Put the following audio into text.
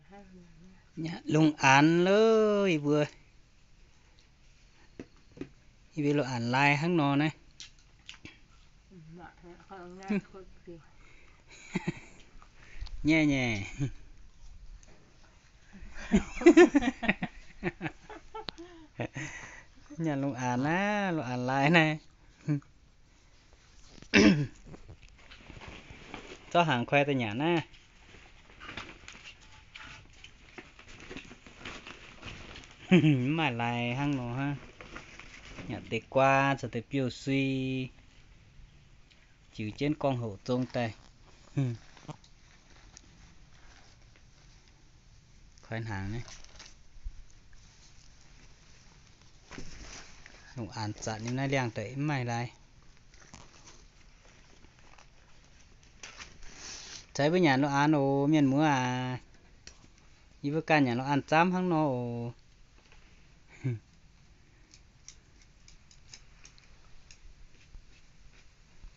Lungh aanx loh, yie mbuo, yie mbuo lungh aanx lai hnangv nor naaiv. Nyei nyei. Nyanc lungh aanx naaiv, lungh aanx lai naaiv. Zorqv hnaangx koi daaih nyanc naaiv. Mv maaih lai hnangv nor hnangv. Nyanc deix guaa caux deix biouv-sui, jiux jienv gorngv hoc zong daaih. Koi hnaangx naaiv. Lungh aanx zanc nyei naaiv liangh deix mv maaih lai. Caux mbuo nyanc lungh aanx oc, mienh muoz aac. Yie mbuo ganh nyanc lungh aanx zamv hnangv nor oc.